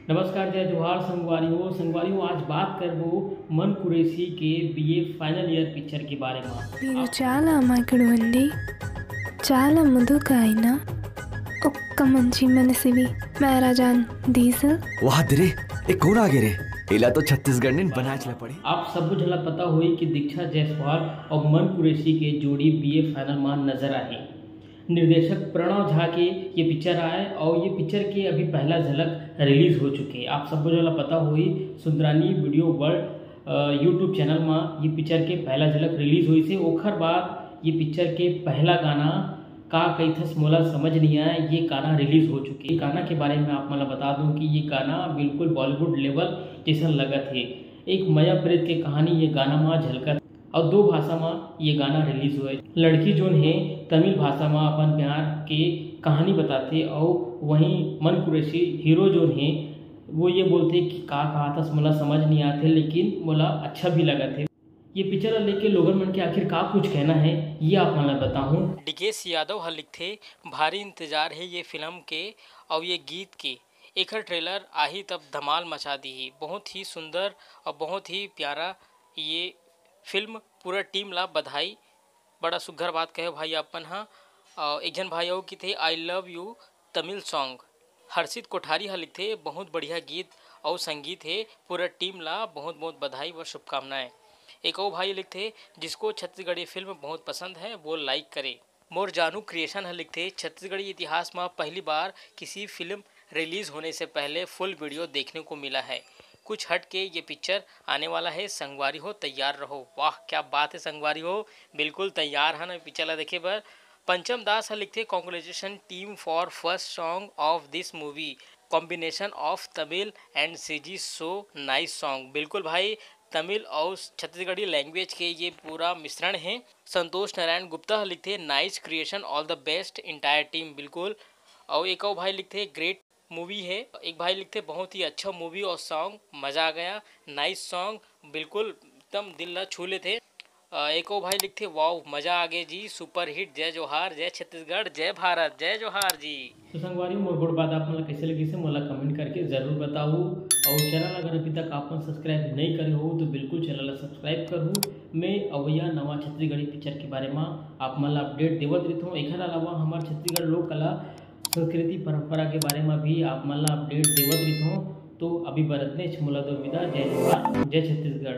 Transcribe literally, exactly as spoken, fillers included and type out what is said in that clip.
नमस्कार, जय जोहार संगवारी हो। संगवारी हो, आज बात करबो मन कुरैशी के बीए फाइनल ईयर पिक्चर के बारे में। మీరు చాలా అమాయకుడు అండి. చాలా ముదుక అయినా ఒక్క మంచి మనసివి, మేరా జాన్ డీజిల్. वाह दे रे, ए कोन आगे रे? एला तो छत्तीसगढ़ ने बनाच ला पड़ी. आप सब्बो झन ला पता होही कि दीक्षा जायसवाल और मन कुरैशी के जोड़ी बीए फाइनल में नजर आही। निर्देशक प्रणव झा के ये पिक्चर आए और ये पिक्चर के अभी पहला झलक रिलीज हो चुके। आप सब्बो झन ला पता होही, Sundarani video world YouTube channel में ये पिक्चर के पहला झलक रिलीज होइसे। ओखर बाद ये पिक्चर के पहला गाना का कहिथस मोला समझ नहीं आए, ये गाना रिलीज हो चुके। ये गाना के बारे में आप मन ला बता दूं कि ये गाना बिल्कुल बॉलीवुड लेवल जैसन लगत हे। एक मया प्रीत के कहानी ये गाना मा झलकत और दो भाषा मा ये गाना रिलीज हुए। लड़की जोन हे तमिल भाषा मा अपन प्यार के कहानी बताथे और वहीं मन कुरैशी हीरो जोन हे वो ये बोलथे कि का कहाथस मोला समझ नहीं आथे, लेकिन मोला अच्छा भी लगत हे। ये पिक्चर ला लेके लोगन मन के आखिर का कुछ कहना है, ये आप मन ला बताहूँ। डिकेश यादव ह लिखथे, भारी इंतजार हे ये फिल्म के अउ ये गीत के। एखर ट्रेलर आही तब धमाल मचा दीही। बहुत ही सुंदर और बहुत ही प्यारा ये फिल्म। पूरा टीम ला बधाई। बड़ा सुग्घर बात कहे भाई आप मन ह। अउ एक झन भाई अउ किथे, "I love you Tamil song." Harshit Kothari ह लिखथे, "बहुत बढ़िया गीत अउ संगीत हे, पूरा टीम ला बहुत बहुत बधाई व शुभकामनाएं।" एक अउ भाई लिखथे, "जिसको छत्तीसगढ़ी फिल्म बहुत पसंद है वो लाइक करे।" मोर जानू क्रिएशन ह लिखथे, छत्तीसगढ़ी इतिहास में पहली बार किसी फिल्म रिलीज होने से पहले फुल वीडियो देखने को मिला है। कुछ हट के ये पिक्चर आने वाला है, संगवारी हो तैयार रहो। वाह, क्या बात है संगवारी हो, बिल्कुल तैयार है ना पिक्चर ला देखे बर। पंचम दास ह लिखथे, "Congratulation team for first song of this movie, combination of Tamil and C G, so nice song।" बिल्कुल भाई, तमिल और छत्तीसगढ़ी लैंग्वेज के ये पूरा मिश्रण है। संतोष नारायण गुप्ता ह लिखथे, "Nice creation, all the best entire team।" बिल्कुल। और एक और भाई लिखथे, "ग्रेट मूवी है।" एक भाई लिखथे, "बहुत ही अच्छा मूवी और सॉन्ग, मज़ा आ गया, नाइस सॉन्ग।" बिल्कुल एकदम दिल ला छू लेथे। अ, एक और भाई लिखथे, "वाओ, मज़ा आ गया जी, सुपर हिट, जय जोहार, जय छत्तीसगढ़, जय भारत, जय जोहार जी।" तो संगवारी, मोर गोठ बात आप मन ला कैसे लगिस हे, मोला कमेंट करके जरूर बताहू। और चैनल अगर अभी तक आप मन सब्सक्राइब नहीं करे हो तो बिल्कुल चैनल ला सब्सक्राइब करहू। मैं अवैया नवा छत्तीसगढ़ी पिक्चर के बारे में आप मन ला अपडेट देवत रहिथों। एखर अलावा हमार छत्तीसगढ़ लोक कला संस्कृति परंपरा के बारे में भी आप मन ला अपडेट देवत रहिथों। तो अभी बर अतनेच, मोला दो विदा। जय जोहार, जय छत्तीसगढ़।